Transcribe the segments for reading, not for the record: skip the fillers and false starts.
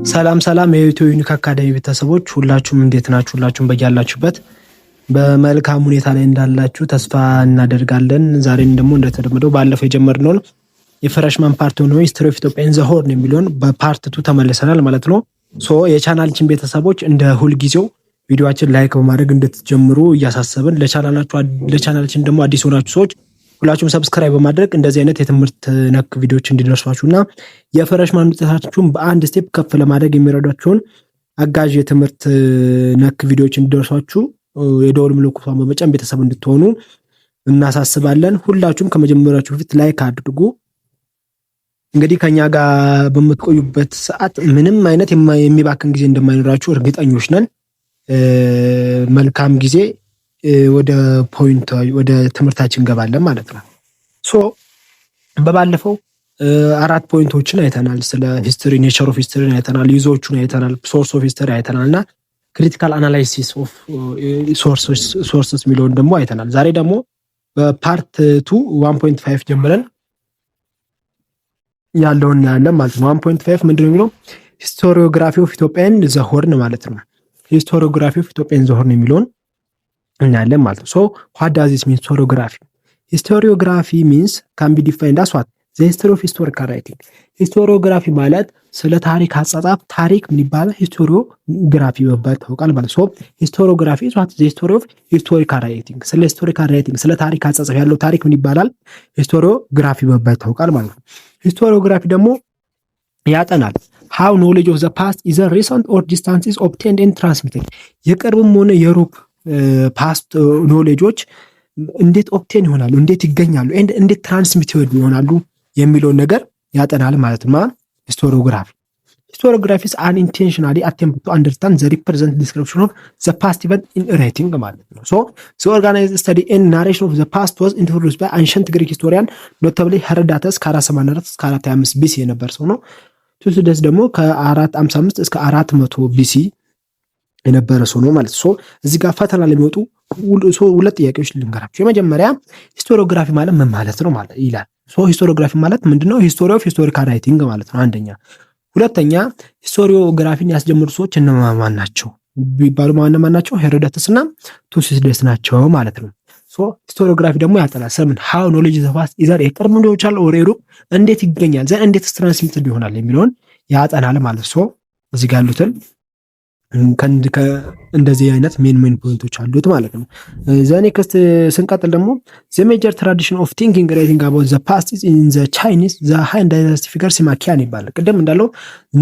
ሰላም ሰላም የኢትዮ ዩኒክ አካዳሚ ቤተሰቦች፣ ሁላችሁም እንዴት ናችሁ? ሁላችሁም በያላችሁበት በመልካም ሁኔታ ላይ እንዳላችሁ ተስፋ እናደርጋለን። ዛሬም ደግሞ እንደተለመደው ባለፈው የጀመርነውን የ freshman part ሆኖ history of Ethiopia and the Horn የሚለውን በ part two ተመልሰናል ማለት ነው። So የቻናላችን ቤተሰቦች፣ እንደ ሁልጊዜው ቪዲዮአችን like በማድረግ እንድትጀምሩ እያሳሰብን፣ ለቻናላችን ደግሞ አዲስ የሆናችሁ ሰዎች ሁላችሁም subscribe በማድረግ እንደዚህ አይነት የትምህርት ነክ ቪዲዮዎች እንዲደርሷችሁ እና የ freshman ውጤታችሁን በአንድ step ከፍ ለማድረግ የሚረዷችሁን አጋዥ የትምህርት ነክ ቪዲዮዎች እንዲደርሷችሁ የደወል ምልክቷን በመጫን ቤተሰብ እንድትሆኑ እናሳስባለን። ሁላችሁም ከመጀመሪያችሁ በፊት like አድርጉ። እንግዲህ ከኛ ጋር በምትቆዩበት ሰዓት ምንም አይነት የሚባክን ጊዜ እንደማይኖራችሁ እርግጠኞች ነን። መልካም ጊዜ። ወደ point፣ ወደ ትምህርታችን እንገባለን ማለት ነው። So በባለፈው አራት point ኦችን አይተናል። ስለ history፣ nature of history አይተናል፣ use ኦቹን አይተናል፣ source of history አይተናል እና critical analysis of sources የሚለውን ደግሞ አይተናል። ዛሬ ደግሞ በ part two 1.5 ጀምረን ያለውን እናያለን ማለት ነው። 1.5 ምንድን ነው የሚለው? Historiography of Ethiopia and the Horn ማለት ነው። Historiography of Ethiopia and the Horn የሚለውን እናያለን ማለት ነው። So what does this mean, historiography? Historiography means can be defined as what? The history of historical writing። Historiography ማለት ስለ ታሪክ አጻጻፍ ታሪክ ምን ይባላል? Historiography በመባል ይታወቃል ማለት። So historiography is what? The history of historical writing። ስለ historical writing፣ ስለ ታሪክ አጻጻፍ ያለው ታሪክ ምን ይባላል? Historiography በመባል ይታወቃል ማለት ነው። Historiography ደግሞ ያጠናል how knowledge of the past, either recent or distant, is obtained and transmitted። የቅርብም ሆነ የሩቅ past knowledge ኦች እንዴት obtain ይሆናሉ፣ እንዴት ይገኛሉ፣ እንዴት transmit ይሆናሉ የሚለውን ነገር ያጠናል ማለት ነው። Historiography. Historiography is an intentionally attempt to understand the represent description of the past event in writing ማለት ነው። So the organized study and narration of the past was introduced by ancient Greek historian, notably Herodotus፣ ከ484 እስከ 425 BC የነበር ሰው ነው። Thucydides ደግሞ ከ455 እስከ 400 BC የነበረ ሰው ነው ማለት። So እዚህ ጋር ፈተና ለሚወጡ ሁለት ጥያቄዎች ልንገራችሁ። የመጀመሪያ historiography ማለት ምን ማለት ነው ማለት ይላል። So historiography ማለት ምንድነው? History of historical writing ማለት ነው አንደኛ። ሁለተኛ፣ historiography ን ያስጀመሩ ሰዎች እነማን ናቸው ቢባሉ ማን ናቸው? ሄሮዳተስ እና Thucydides ናቸው ማለት ነው። So historiography ደግሞ ያጠናል ስለምን? How knowledge the past, either የቅርብ ሊሆን ይችላል or የሩቅ፣ እንዴት ይገኛል፣ then እንዴት transmitted ይሆናል የሚለውን ያጠናል ማለት። So እዚህ ጋር ያሉትን እንደዚህ አይነት main main point ኦች አሉት ማለት ነው። The next ስንቀጥል ደግሞ the major tradition of thinking, writing about the past in the Chinese, the Han Dynasty figure Sima Qian ይባላል። ቅድም እንዳለው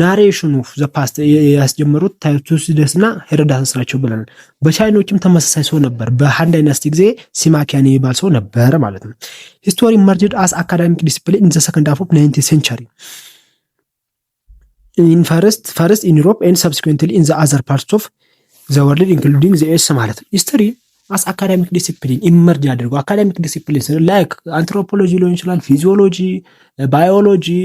narration of the past ያስጀመሩት Thucydides እና ሄሮዳተስ ናቸው ብለናል። በቻይኖችም ተመሳሳይ ሰው ነበር። በ Han Dynasty ጊዜ Sima Qian የሚባል ሰው ነበር ማለት ነው። History emerged as academic discipline in the second half of 19th century, in first in Europe and subsequently in the other parts of the world, including the US ማለት ነው። History as academic discipline emerge ያደርገው፣ academic discipline like anthropology ሊሆን ይችላል፣ physiology፣ biology፣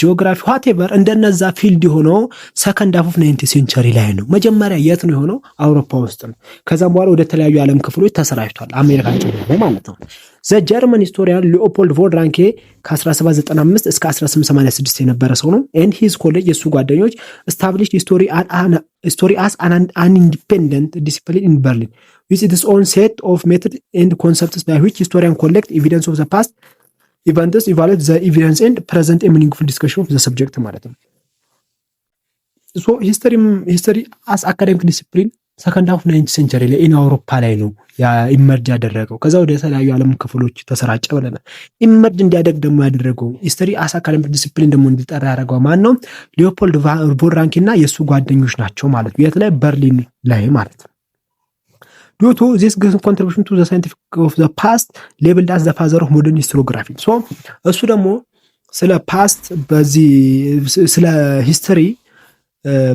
geography፣ whatever፣ እንደነዛ field የሆነው second half of 19th century ላይ ነው። መጀመሪያ የት ነው የሆነው? አውሮፓ ውስጥ ነው። ከዛም በኋላ ወደ ተለያዩ የዓለም ክፍሎች ተሰራጭቷል፣ አሜሪካን ጨምሮ ማለት ነው። The German historian Leopold von Ranke ከ1795 እስከ 1886 የነበረ ሰው ነው። And his colleague፣ የእሱ ጓደኞች፣ established history as an independent discipline in Berlin with its own set of method and concepts by which historian collect evidence of the past events, evaluate the evidence and present a meaningful discussion of the subject ማለት ነው። So history as academic discipline second half 19th century ላይ in አውሮፓ ላይ ነው emerge ያደረገው። ከዛ ወደ የተለያዩ ዓለም ክፍሎች ተሰራጨ ብለናል። Emerge እንዲያደርግ ደግሞ ያደረገው፣ history as academic discipline ደግሞ እንዲጠራ ያደረገው ማን ነው? Leopold von Ranke እና የእሱ ጓደኞች ናቸው ማለት ነው። የት ላይ? በርሊን ላይ ማለት ነው። Due to this contribution to the scientific of the past, labeled as the father of modern historiography። So እሱ ደግሞ ስለ past በዚህ ስለ history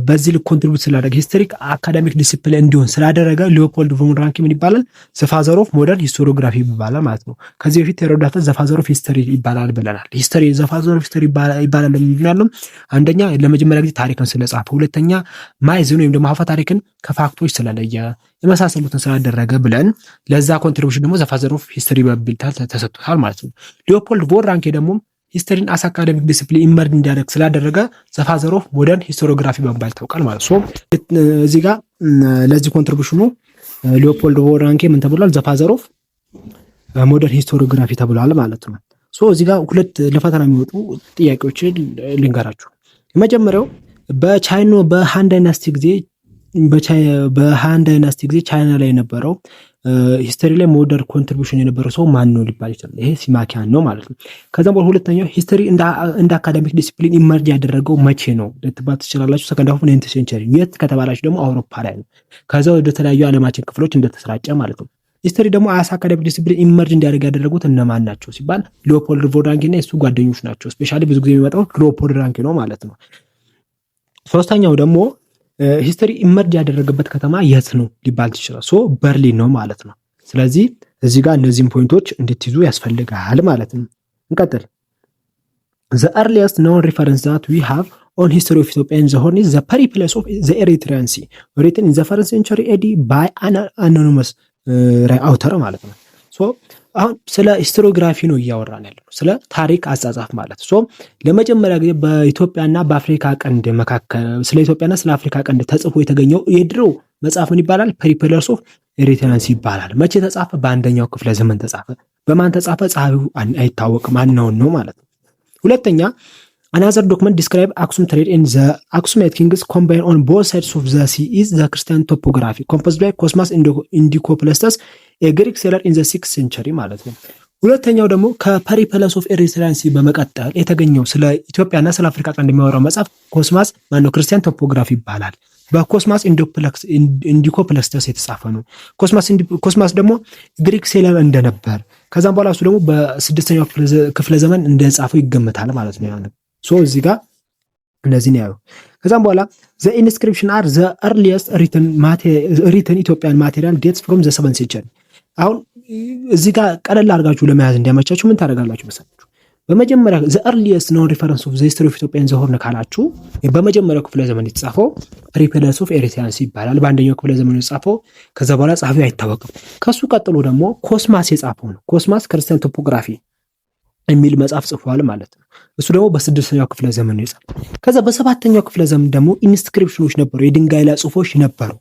በዚህ ልክ contribute ስላደረገ፣ history academic discipline እንዲሆን ስላደረገ Leopold von Ranke ምን ይባላል? The father of modern historiography ይባላል ማለት ነው። ከዚህ በፊት ሄሮዳተስ the father of history ይባላል ብለናል። History the father of history ይባላል ለምንድን ያለው? አንደኛ ለመጀመሪያ ጊዜ ታሪክን ስለጻፈ፣ ሁለተኛ myth ን ወይም ደግሞ አፈ ታሪክን ከ fact ኦች ስለለየ፣ የመሳሰሉትን ስላደረገ ብለን ለዛ contribution ደግሞ the father of history በሚል ተሰጥቶታል ማለት ነው። Leopold von Ranke ደግሞ History ን as academic discipline emerge እንዲያደርግ ስላደረገ the father of modern historiography በመባል ይታወቃል ማለት። So እዚህ ጋር ለዚህ contribution ኑ ሊዮፖልድ ቮን ራንኬ ምን ተብሏል? The father of modern historiography ተብሏል ማለት ነው። So እዚህ ጋር ሁለት ለፈተና የሚወጡ ጥያቄዎችን ልንገራችሁ። የመጀመሪያው በቻይኖ በ Han dynasty ጊዜ ቻይና ላይ የነበረው history ላይ modern contribution የነበረው ሰው ማን ነው ሊባል ይችላል። ይሄ ሲማኪያን ነው ማለት ነው። ከዛም በኋላ ሁለተኛው history እንደ academic discipline emerge ያደረገው መቼ ነው ልትባል ትችላላችሁ። Second half 19th century። የት ከተባላችሁ ደግሞ አውሮፓ ላይ ነው። ከዛ ወደ ተለያዩ ዓለማችን ክፍሎች እንደተሰራጨ ማለት ነው። History ደግሞ as academic discipline emerge እንዲያደርግ ያደረጉት እነማን ናቸው ሲባል ሊዮፖልድ ቮን ራንኬ እና የሱ ጓደኞች ናቸው። Especially ብዙ ጊዜ የሚመጣው ሊዮፖልድ ራንኬ ነው ማለት ነው። ሶስተኛው ደግሞ history emerge ያደረገበት ከተማ የት ነው ሊባል ይችላል። So በርሊን ነው ማለት ነው። ስለዚህ እዚህ ጋር እነዚህን point ኦች እንድትይዙ ያስፈልጋል ማለት ነው። እንቀጥል። The earliest known reference that we have on history of Ethiopia and the Horn is the Periplus of the Erythraean Sea, written in the first century AD by an anonymous author ማለት ነው። So አሁን ስለ historiography ነው እያወራን ያለው፣ ስለ ታሪክ አጻጻፍ ማለት። So ለመጀመሪያ ጊዜ በኢትዮጵያና በአፍሪካ ቀንድ መካከል ስለ ኢትዮጵያና ስለ አፍሪካ ቀንድ ተጽፎ የተገኘው የድሮ መጽሐፍ ምን ይባላል? Periplus of Erythraean Sea ይባላል። መቼ ተጻፈ? በአንደኛው ክፍለ ዘመን ተጻፈ። በማን ተጻፈ? ጸሐፊው አይታወቅም፣ unknown ነው ማለት ነው። ሁለተኛ፣ another document describe Aksum trade and the Aksumite kings campaign on both sides of the sea is the Christian Topography, composed by Cosmas Indicopleustes, a Greek sailor in the 6th century ማለት ነው። ሁለተኛው ደግሞ ከ Periplus of Erythraean Sea በመቀጠል የተገኘው ስለ ኢትዮጵያና ስለ አፍሪካ ቀንድ የሚያወራው መጽሐፍ ኮስማስ ማነው Christian Topography ይባላል። በኮስማስ ኢንዲኮፕለስተስ የተጻፈ ነው። ኮስማስ ደግሞ Greek sailor እንደነበር፣ ከዛም በኋላ እሱ ደግሞ በስድስተኛው ክፍለ ዘመን እንደጻፈው ይገመታል ማለት ነው። So እዚህ ጋር እነዚህን ያዩ። ከዛም በኋላ the inscription are the earliest written Ethiopian material dates from the 7th century። አሁን እዚህ ጋር ቀለል አድርጋችሁ ለመያዝ እንዲያመቻችሁ ምን ታደርጋላችሁ መሰላችሁ? በመጀመሪያ the earliest known reference of the history of Ethiopia and the Horn ካላችሁ በመጀመሪያው ክፍለ ዘመን የተጻፈው Periplus of Erythraean Sea ይባላል። በአንደኛው ክፍለ ዘመን የተጻፈው፣ ከዛ በኋላ ጸሐፊው አይታወቅም። ከሱ ቀጥሎ ደግሞ ኮስማስ የጻፈው ነው። ኮስማስ Christian Topography የሚል መጽሐፍ ጽፏል ማለት ነው። እሱ ደግሞ በስድስተኛው ክፍለ ዘመን ነው የጻፈው። ከዛ በሰባተኛው ክፍለ ዘመን ደግሞ inscription ኖች ነበሩ፣ የድንጋይ ላይ ጽሁፎች ነበሩ።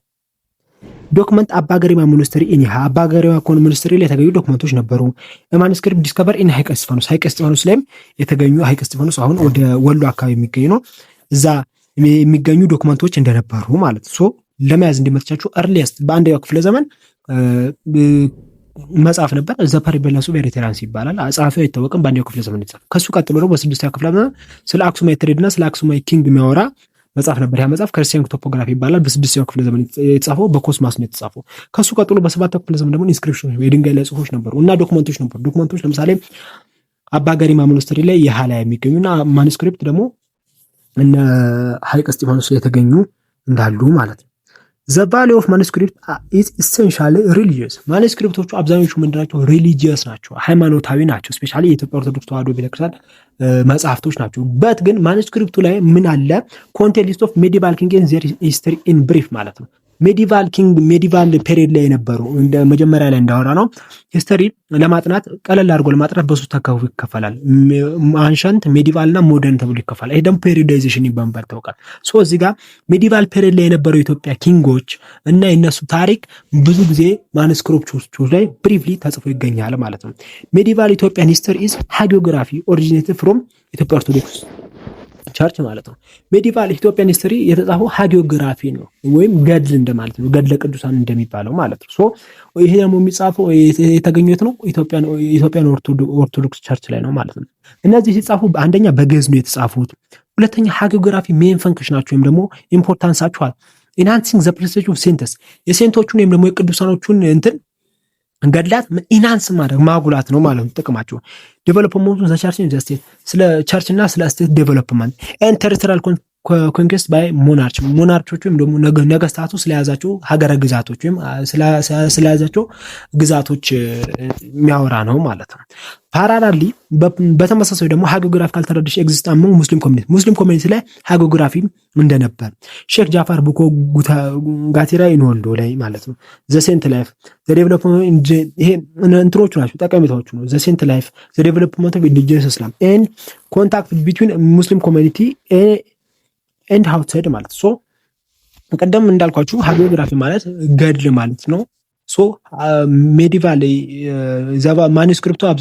Document አባ ገሪማ monastery in የሃ፣ አባ ገሪማ monastery ላይ የተገኙ document ኦች ነበሩ። Manuscript discover in ሀይቀ እስጢፋኖስ፣ ሀይቀ እስጢፋኖስ ላይም የተገኙ፣ ሀይቀ እስጢፋኖስ አሁን ወደ ወሎ አካባቢ የሚገኝ ነው። እዛ የሚገኙ document ኦች እንደነበሩ ማለት። So ለመያዝ እንዲመቻችሁ earliest በአንደኛው ክፍለ ዘመን መጽሐፍ ነበር። The Periplus of Erythraean Sea ይባላል። ጸሐፊው አይታወቅም። በአንደኛው ክፍለ ዘመን የተጻፈ። ከሱ ቀጥሎ ደግሞ በስድስተኛው ክፍለ ዘመን ስለ Aksumite trade እና ስለ Aksumite king የሚያወራ መጽሐፍ ነበር። ያ መጽሐፍ Christian Topography ይባላል። በስድስተኛው ክፍለ ዘመን የተጻፈው በኮስማስ ነው የተጻፈው። ከሱ ቀጥሎ በሰባተኛው ክፍለ ዘመን ደግሞ inscription የድንጋይ ላይ ጽሁፎች ነበሩ እና document ኦች ነበሩ። Document ኦች ለምሳሌ አባ ገሪማ monastery ላይ የሃ ላይ የሚገኙ እና manuscript ደግሞ እነ ሀይቅ እስጢፋኖስ ላይ የተገኙ እንዳሉ ማለት ነው። The value of manuscript is essentially religious። Manuscript ኦቹ አብዛኞቹ ምንድናቸው? Religious ናቸው፣ ሃይማኖታዊ ናቸው። Especially የኢትዮጵያ ኦርቶዶክስ ተዋሕዶ ቤተክርስቲያን መጽሐፍቶች ናቸው። But ግን manuscript ኡ ላይ ምን አለ? Contain list of medieval king and their history in brief ማለት ነው። Medieval king፣ medieval period ላይ የነበሩ፣ እንደ መጀመሪያ ላይ እንዳወራነው history ለማጥናት፣ ቀለል አድርጎ ለማጥናት በሶስት ተከፍሎ ይከፈላል። Ancient፣ medieval እና modern ተብሎ ይከፈላል። ይሄ ደግሞ periodization በመባል ይታወቃል። So እዚህ ጋር medieval period ላይ የነበረው የኢትዮጵያ king ኦች እና የነሱ ታሪክ ብዙ ጊዜ manuscript ኦች ላይ briefly ተጽፎ ይገኛል ማለት ነው። Medieval Ethiopian history is hagiography originated from Ethiopia Orthodox Church ማለት ነው። Medieval Ethiopian history የተጻፈው hagiography ነው ወይም ገድል እንደማለት ነው። ገድለ ቅዱሳን እንደሚባለው ማለት ነው። So ይሄ ደግሞ የሚጻፈው የተገኘት ነው Ethiopian Orthodox Church ላይ ነው ማለት ነው። እነዚህ ሲጻፉ አንደኛ በግዕዝ ነው የተጻፉት። ሁለተኛ hagiography main function ናቸው ወይም ደግሞ importance ኣቸዋል enhancing the prestige of saints፣ የ saint ኦቹን ወይም ደግሞ የቅዱሳኖቹን እንትን ገድላት enhance ማድረግ፣ ማጉላት ነው ማለት ነው ጥቅማቸው። Development ኡ the church the state፣ ስለ church እና ስለ state development and territorial conquest by monarch፣ monarch ኦች ወይም ደግሞ ነገስታቱ ስለያዛቸው ሀገረ ግዛቶች ወይም ስለያዛቸው ግዛቶች የሚያወራ ነው ማለት ነው። Parallelly በተመሳሳይ ደግሞ hagiographical tradition exist among Muslim community፣ Muslim community ላይ hagiography እንደነበር ሼክ ጃፋር ቡኮ ጋቲራ in ወሎ ላይ ማለት ነው። The saint life, the development፣ ይሄ እንትኖቹ ናቸው ጠቀሜታዎቹ ነው። The saint life, the development of indigenous Islam and contact between Muslim community and outside ማለት። So ቀደም እንዳልኳችሁ hagiography ማለት ገድል ማለት ነው። So medieval ዘባ manuscript ኡ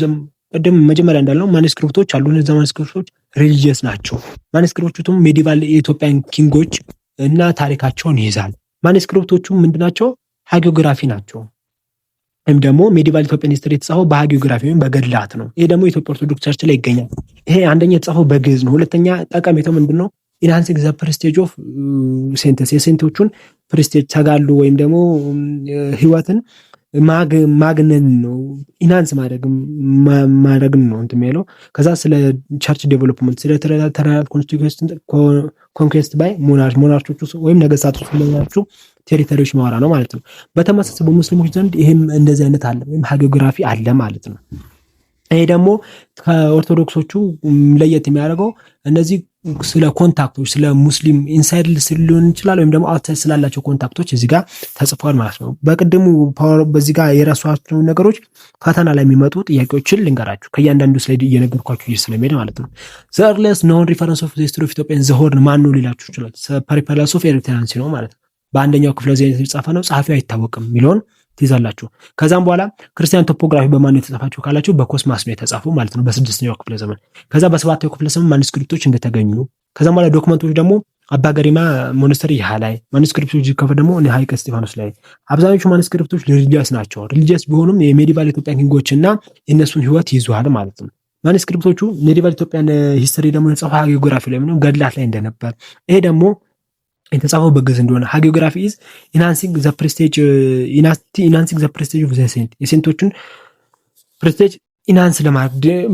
ቅድም መጀመሪያ እንዳልነው manuscript ኦች አሉ። እነዛ manuscript ኦች religious ናቸው። Manuscript ኦቹም medieval የኢትዮጵያን king ኦች እና ታሪካቸውን ይይዛል። Manuscript ኦቹ ምንድናቸው? Hagiography ናቸው። ወይም ደግሞ medieval Ethiopian history የተጻፈው በ hagiography ወይም በገድላት ነው። ይሄ ደግሞ የኢትዮጵያ ኦርቶዶክስ church ላይ ይገኛል። ይሄ አንደኛ የተጻፈው በግዕዝ ነው። ሁለተኛ ጠቀሜታው ምንድን ነው? Enhancing the prestige of saints፣ የ saint ኦቹን prestige ተጋድሎ ወይም ደግሞ ህይወትን ማግነን ነው። Enhance ማድረግን ነው እንትን የሚለው። ከዛ ስለ church development፣ ስለ territorial conquest by monarch ኦቹ ወይም ነገስታቶች ስለያዙ territory ዎች ማውራ ነው ማለት ነው። በተመሳሳይ በሙስሊሞች ዘንድ ይህም እንደዚህ አይነት አለ ወይም hagiography አለ ማለት ነው። ይሄ ደግሞ ከኦርቶዶክሶቹ ለየት የሚያደርገው እነዚህ ስለ contact ኦች፣ ስለ ሙስሊም inside ሊሆን ይችላል ወይም ደግሞ outside ስላላቸው contact ኦች እዚህ ጋር ተጽፏል ማለት ነው። በቅድሙ በዚህ ጋር የረሷቸውን ነገሮች ፈተና ላይ የሚመጡ ጥያቄዎችን ልንገራችሁ ከእያንዳንዱ slide እየነገርኳችሁ ስለሚሄድ ማለት ነው። The earliest known reference of the history of Ethiopia the Horn ማን ነው ሊላችሁ ይችላል። Periplus of Erythraean Sea ነው ማለት ነው። በአንደኛው ክፍለ ዘመን የተጻፈ ነው። ጸሐፊው አይታወቅም የሚለውን ትይዛላችሁ። ከዛም በኋላ Christian Topography በማን ነው የተጻፋችሁ ካላችሁ በኮስማስ ነው የተጻፈው ማለት ነው፣ በስድስተኛው ክፍለ ዘመን። ከዛ በሰባተኛው ክፍለ ዘመን manuscript ኦች እንደተገኙ፣ ከዛም በኋላ document ኦች ደግሞ አባ ገሪማ monastery ይሃ ላይ፣ manuscript ኦች ከፈ ደግሞ ሀይቀ እስጢፋኖስ ላይ። አብዛኞቹ manuscript ኦች religious ናቸው። Religious ቢሆኑም የ medieval Ethiopian king ኦች እና የእነሱን ህይወት ይዟል ማለት ነው። Manuscript ኦቹ medieval Ethiopian history ደግሞ የተጻፈው hagiography ላይ ገድላት ላይ እንደነበር፣ ይሄ ደግሞ የተጻፈው በግዕዝ እንደሆነ፣ hagiography is enhancing the prestige of the saint፣ የ saint ኦቹን prestige enhance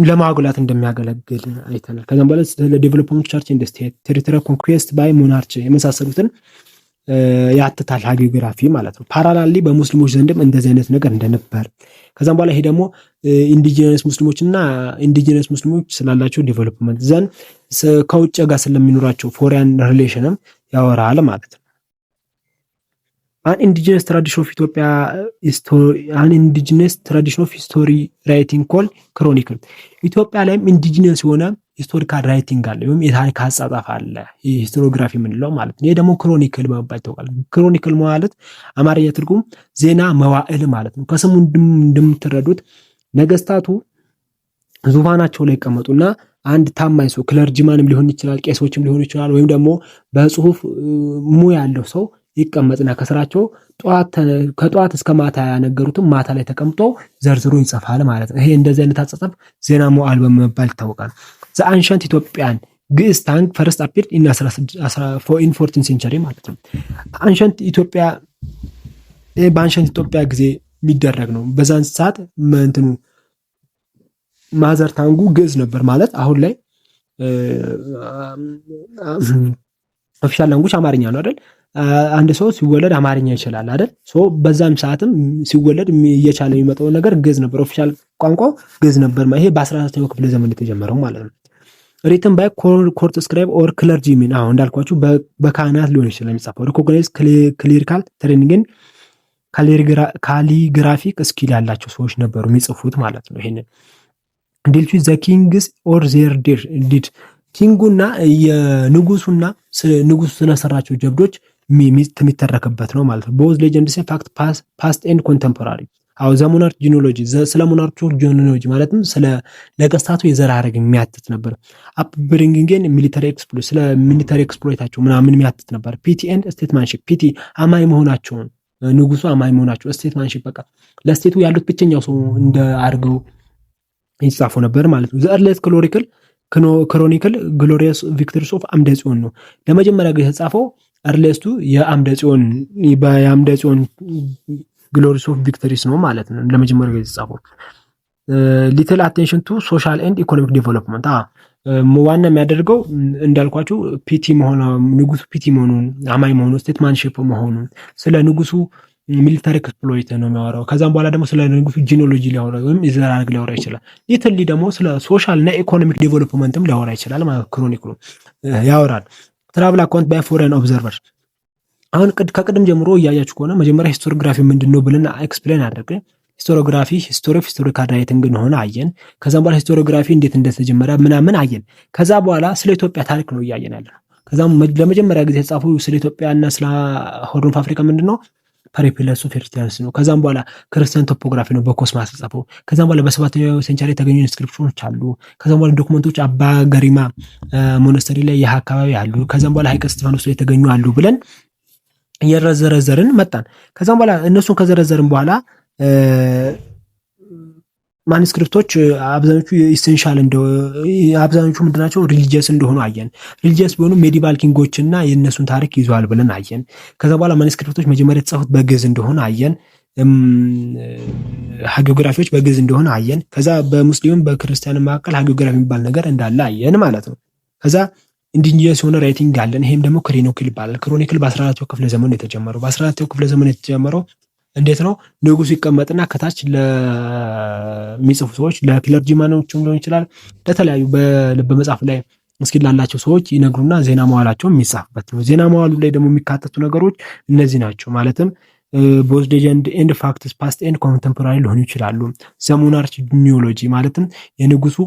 ለማጉላት እንደሚያገለግል አይተናል። ከዛም በኋላ ስለ development church and state፣ territorial conquest by monarch የመሳሰሉትን ያትታል hagiography ማለት ነው። Parallelly በሙስሊሞች ዘንድም እንደዚህ አይነት ነገር እንደነበር፣ ከዛም በኋላ ይሄ ደግሞ indigenous ሙስሊሞች እና indigenous ሙስሊሞች ስላላቸው development ዘንድ ከውጭ ጋር ስለሚኖራቸው foreign relation ም ያወራል ማለት ነው። An indigenous tradition of history writing called chronicle። ኢትዮጵያ ላይም indigenous የሆነ historical writing አለ ወይም የታሪክ አጻጻፍ አለ፣ historiography የምንለው ማለት ነው። ይሄ ደግሞ chronicle በመባል ይታወቃል። Chronicle ማለት አማርኛ ትርጉም ዜና መዋዕል ማለት ነው። ከስሙ እንደምትረዱት ነገስታቱ ዙፋናቸው ላይ ይቀመጡና አንድ ታማኝ ሰው clergyman ም ሊሆን ይችላል፣ ቄሶችም ሊሆኑ ይችላል፣ ወይም ደግሞ በጽሁፍ ሙያ ያለው ሰው ይቀመጥና ከስራቸው ከጠዋት እስከ ማታ ያነገሩትም ማታ ላይ ተቀምጦ ዘርዝሮ ይጽፋል ማለት ነው። ይሄ እንደዚህ አይነት አጻጻፍ ዜና መዋዕል በመባል ይታወቃል። The ancient Ethiopian ግዕዝ tongue first appeared in 14 century ማለት ነው። Ancient ኢትዮጵያ፣ በ ancient ኢትዮጵያ ጊዜ የሚደረግ ነው። በዛን ሰዓት እንትኑ mother tongue ኡ ግዕዝ ነበር ማለት አሁን ላይ official language አማርኛ ነው አይደል? አንድ ሰው ሲወለድ አማርኛ ይችላል አይደል? So በዛም ሰዓትም ሲወለድ እየቻለ የሚመጣው ነገር ግዕዝ ነበር። Official ቋንቋው ግዕዝ ነበር። ይሄ በ14ኛው ክፍለ ዘመን የተጀመረው ማለት ነው። Written by court scribe or clergymen፣ አሁን እንዳልኳችሁ በካህናት ሊሆን ይችላል የሚጻፈው። Recognize clerical training ን calligraphic skill ያላቸው ሰዎች ነበሩ የሚጽፉት ማለት ነው። ይሄንን dealt with the kings or their deed፣ king ኡና የንጉሱና ንጉሱ ስለሰራቸው ጀብዶች የሚተረክበት ነው ማለት ነው። Both legends, fact, past and contemporary። አዎ፣ the monarch genealogy፣ ስለ monarch ኦች genealogy ማለትም ስለ ነገስታቱ የዘር ሐረግ የሚያትት ነበር። Upbringing ን military exploit፣ ስለ military exploit ኣቸው ምናምን የሚያትት ነበር። Piety and statesmanship፣ piety አማኝ መሆናቸውን፣ ንጉሱ አማኝ መሆናቸው፣ statesmanship በቃ ለ state ኡ ያሉት ብቸኛው ሰው እንደ አድርገው ይጻፉ ነበር ማለት ነው። The earliest chronicle glorious victories of አምደ ጽዮን ነው። ለመጀመሪያ ጊዜ የተጻፈው earliest ኡ የአምደ ጽዮን glorious of victories ነው ማለት ነው። ለመጀመሪያ ጊዜ የተጻፈው little attention to social and economic development። ዋና የሚያደርገው እንዳልኳችሁ piety መሆኑ፣ ንጉሱ piety መሆኑን፣ አማኝ መሆኑ፣ statesmanship መሆኑን፣ ስለ ንጉሱ military exploit ነው የሚያወራው። ከዛም በኋላ ደግሞ ስለ ንጉሱ genealogy ሊያወራ ወይም የዘር ሐረግ ሊያወራ ይችላል። Little ደግሞ ስለ social እና economic development ም ሊያወራ ይችላል ማለት chronicle ኡ ያወራል። Travel account by foreign observer። አሁን ከቅድም ጀምሮ እያያችሁ ከሆነ መጀመሪያ historiography ምንድን ነው ብለን explain አድርገን historiography history of historical writing እንደሆነ አየን። ከዛም በኋላ historiography እንዴት እንደተጀመረ ምናምን አየን። ከዛ በኋላ ስለ ኢትዮጵያ ታሪክ ነው እያየን ያለ ነው። ከዛም ለመጀመሪያ ጊዜ የተጻፉ ስለ ኢትዮጵያ እና ስለ Horn of Africa ምንድን ነው? Periplus of Erythraean ነው። ከዛም በኋላ Christian Topography ነው በኮስማስ የተጻፈው። ከዛም በኋላ በሰባተኛው century የተገኙ inscription ኖች አሉ። ከዛም በኋላ document ኦች አባ ገሪማ monastery ላይ ይህ አካባቢ አሉ። ከዛም በኋላ ሀይቀ እስጢፋኖስ ላይ የተገኙ አሉ ብለን እየዘረዘርን መጣን። ከዛም በኋላ እነሱን ከዘረዘርን በኋላ manuscript ኦች አብዛኞቹ essential እንደ አብዛኞቹ ምንድናቸው religious እንደሆኑ አየን። Religious ቢሆኑ medieval king ኦች እና የእነሱን ታሪክ ይዘዋል ብለን አየን። ከዛ በኋላ manuscript ኦች መጀመሪያ የተጻፉት በግዕዝ እንደሆነ አየን። Hagiography ዎች በግዕዝ እንደሆነ አየን። ከዛ በሙስሊምም በክርስቲያን መካከል hagiography የሚባል ነገር እንዳለ አየን ማለት ነው። ከዛ indigenous የሆነ writing አለን። ይሄም ደግሞ chronicle ይባላል። Chronicle በ14ኛው ክፍለ ዘመን የተጀመረው፣ በ14ኛው ክፍለ ዘመን የተጀመረው እንዴት ነው? ንጉሱ ይቀመጥና ከታች ለሚጽፉ ሰዎች፣ ለ clergyman ኦችም ሊሆን ይችላል፣ ለተለያዩ በመጽሐፍ ላይ skill ላላቸው ሰዎች ይነግሩና ዜና መዋላቸው የሚጻፍበት ነው። ዜና መዋሉ ላይ ደግሞ የሚካተቱ ነገሮች እነዚህ ናቸው። ማለትም both legend and facts፣ past and contemporary ሊሆኑ ይችላሉ። The monarch genealogy ማለትም የንጉሱ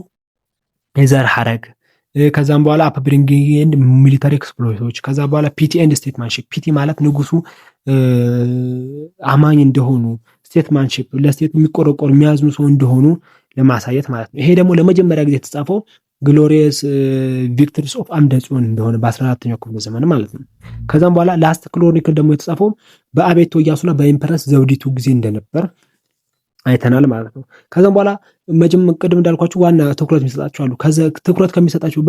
የዘር ሐረግ፣ ከዛም በኋላ upbringing and military exploit ኦች፣ ከዛ በኋላ piety and statesmanship። Piety ማለት ንጉሱ አማኝ እንደሆኑ፣ statesmanship ለ state የሚቆረቆሩ፣ የሚያዝኑ ሰው እንደሆኑ ለማሳየት ማለት ነው። ይሄ ደግሞ ለመጀመሪያ ጊዜ የተጻፈው glorious victories of አምደ ጽዮን እንደሆነ በ14ኛው ክፍለ ዘመን ማለት ነው። ከዛም በኋላ last chronicle ደግሞ የተጻፈው በአቤቶ ኢያሱና በ Empress ዘውዲቱ ጊዜ እንደነበር አይተናል ማለት ነው። ከዛም በኋላ መጀመ ቅድም እንዳልኳችሁ ዋና ትኩረት የሚሰጣቸው አሉ። ትኩረት ከሚሰጣቸው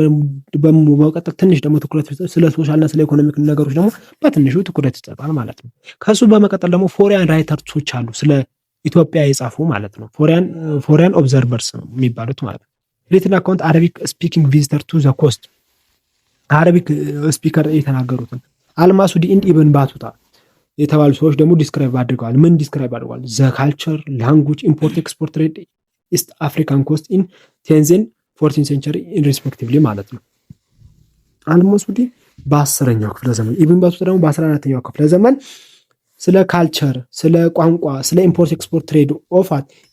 በመቀጠል ትንሽ ደግሞ ትኩረት ስለ social ና ስለ economic ነገሮች ደግሞ በትንሹ ትኩረት ይሰጣል ማለት ነው። ከሱ በመቀጠል ደግሞ foreign writers ኦች አሉ፣ ስለ ኢትዮጵያ የጻፉ ማለት ነው። Foreign observers ነው የሚባሉት ማለት ነው። Written account Arabic speaking visitor to the coast፣ Arabic speaker የተናገሩትን አልማሱዲ and ኢብን ባቱታ የተባሉ ሰዎች ደግሞ describe አድርገዋል። ምን describe አድርገዋል? The culture, language, import export trade East African coast in 10th and 14 century respectively ማለት ነው። አልማሱዲ በ10ኛው ክፍለ ዘመን፣ ኢብን ባቱታ ደግሞ በ14ኛው ክፍለ ዘመን ስለ culture፣ ስለ ቋንቋ፣ ስለ import export trade of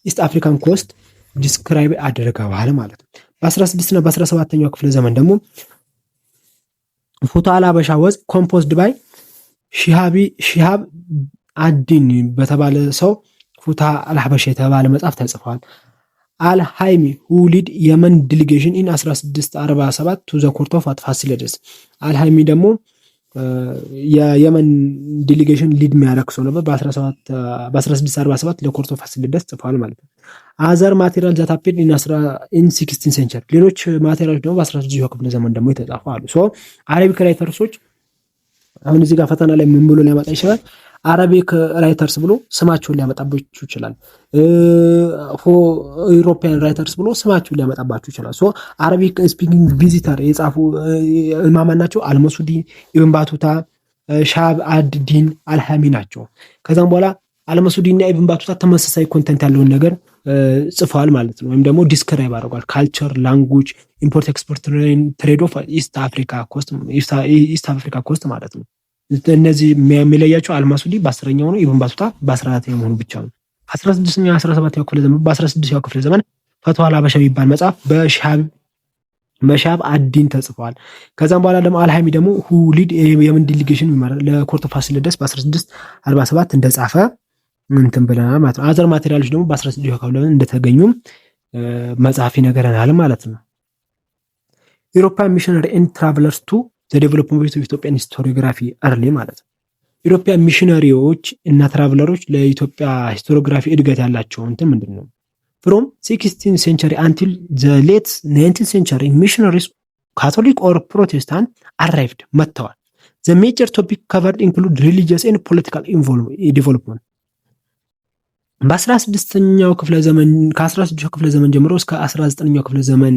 East African coast describe አድርገዋል ማለት ነው። በ16 እና በ17ኛው ክፍለ ዘመን ደግሞ ፉቱህ አል ሀበሻ was composed by ሺሃብ አዲን በተባለ ሰው ፉቱህ አልሀበሻ የተባለ መጽሐፍ ተጽፏል። አልሃይሚ who lead የመን delegation in 1647 to the court of ፋሲለደስ። አልሃይሚ ደግሞ የየመን delegation lead የሚያደርግ ሰው ነበር። በ1647 ለ court of ፋሲለደስ ጽፏል ማለት ነው። Other material that appeared in 16 century፣ ሌሎች material ኦች ደግሞ በ16ኛው ክፍለ ዘመን ደግሞ የተጻፉ አሉ። So Arabic writers ኦች አሁን እዚህ ጋር ፈተና ላይ ምን ብሎ ሊያመጣ ይችላል? Arabic writers ብሎ ስማቸውን ሊያመጣባችሁ ይችላል። European writers ብሎ ስማቸውን ሊያመጣባችሁ ይችላል። So Arabic speaking visitor የጻፉ እማማን ናቸው? አልመሱዲ፣ ኢብን ባቱታ፣ ሻብ አድዲን አልሃሚ ናቸው። ከዛም በኋላ አልመሱዲ እና ኢብን ባቱታ ተመሳሳይ content ያለውን ነገር ጽፈዋል ማለት ነው። ወይም ደግሞ describe አድርጓል። Culture, language, import export trade of East Africa coast ማለት ነው። እነዚህ የሚለያቸው አልማሱዲ በ10ኛው ነው፣ ኢብን ባቱታ በ14ኛው መሆኑ ብቻ ነው። 16ኛው 17ኛው ክፍለ ዘመን፣ በ16ኛው ክፍለ ዘመን ፈትዋ አልሀበሻ የሚባል መጽሐፍ በሻብ አዲን ተጽፏል። ከዛም በኋላ ደግሞ አልሃሚ ደግሞ who lead የመን delegation ለ court ፋሲለደስ በ1647 እንደጻፈ እንትን ብለናል ማለት ነው። Other material ኦች ደግሞ በ16ኛው ክፍለ ዘመን እንደተገኙም መጽሐፍ ይነግረናል ማለት ነው። European missionary and travelers to the development of Ethiopian historiography early ማለት ነው። European missionary ዎች እና traveler ኦች ለኢትዮጵያ historiography እድገት ያላቸው እንትን ምንድን ነው? From 16 century until the late 19 century, missionaries, Catholic or Protestant, arrived መጥተዋል። The major topic covered include religious and political development። በ16ኛው ክፍለ ዘመን፣ ከ16ኛው ክፍለ ዘመን ጀምሮ እስከ 19ኛው ክፍለ ዘመን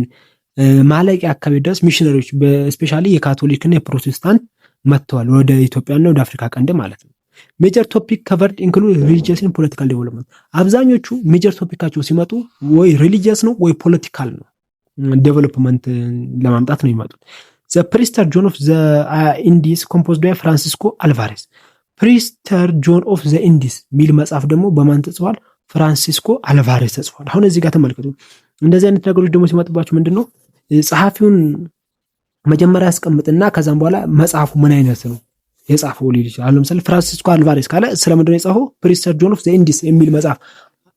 ማለቂያ አካባቢ ድረስ ሚሽነሪዎች especially የካቶሊክና የፕሮቴስታንት መጥተዋል ወደ ኢትዮጵያና ወደ አፍሪካ ቀንድ ማለት ነው። Major topic covered include religious, political development። አብዛኞቹ major topic ኣቸው ሲመጡ ወይ religious ነው ወይ political ነው፣ development ለማምጣት ነው የሚመጡት። The Prester John of the Indies composed by Francisco Alvarez። Prester John of the Indies የሚል መጽሐፍ ደግሞ በማን ተጽፏል? ፍራንሲስኮ አልቫሬዝ ተጽፏል። አሁን እዚህ ጋር ተመልከቱ። እንደዚህ አይነት ነገሮች ደግሞ ሲመጡባቸው ምንድን ነው፣ ጸሐፊውን መጀመሪያ ያስቀምጥና ከዛም በኋላ መጽሐፉ ምን አይነት ነው የጻፈው ሊል ይችላል። ለምሳሌ ፍራንሲስኮ አልቫሬዝ ካለ ስለምንድን ነው የጻፈው? Prester John of the Indies የሚል መጽሐፍ